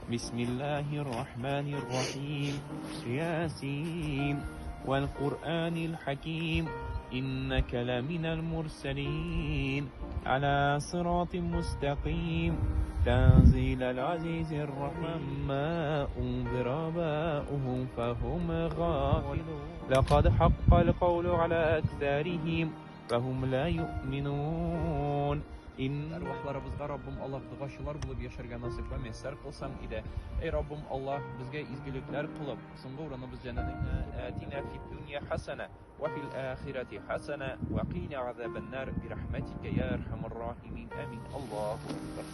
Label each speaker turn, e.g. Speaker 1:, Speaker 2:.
Speaker 1: بسم الله الرحمن الرحيم ياسين والقرآن الحكيم إنك لمن المرسلين على صراط مستقيم تنزيل العزيز الرحمن ما أنذر آباؤهم فهم غافلون لقد حق القول على أكثرهم فهم لا يؤمنون إن
Speaker 2: Әрвахларыбызга Раббым Аллаһ догачылар булып яшәргә насыйп вә мияссәр кылсаң иде. Эй Раббым Аллаһ, безгә изгелекләр кылып, соңгы урыныбыз җәннәтеңне
Speaker 1: آتنا في الدنيا حسنة وفي الآخرة حسنة وقنا عذاب النار برحمتك يا أرحم الراحمين آمين الله أكبر.